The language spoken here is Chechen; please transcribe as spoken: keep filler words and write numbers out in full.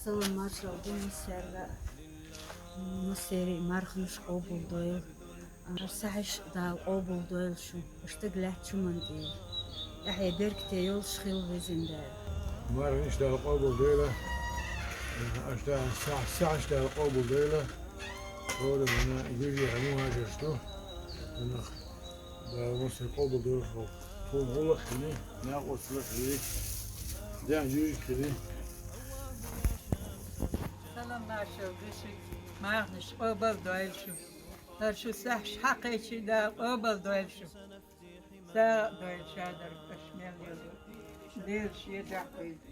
Салам-маршал да массаьрга, массеран марханаш къоабалдойла. Сахьаш Дала къоабалдойла шун, иштта лаьттача хӀаман тӀера. ТӀехье беркате йолаш хила, Везан Дала. Марханаш Дала къоабалдойла, иштта сахь-, сахьаш Дала къоабалдойла. Хьо да вана южера мухӀажараш ду. Ванах Дала массане къоабалдойла хьо. Тхона гӀулакх хили, накъосталла хили, дегӀ жуьжиг хили. Салам-маршал да шуьга, марханаш къоабалдойла шун. ХӀара шу сахьаш хьакхайча Дала къоабалдойла шун. СагӀа а дойла шадар, аша мел йола. Дела ший духьа хьийла.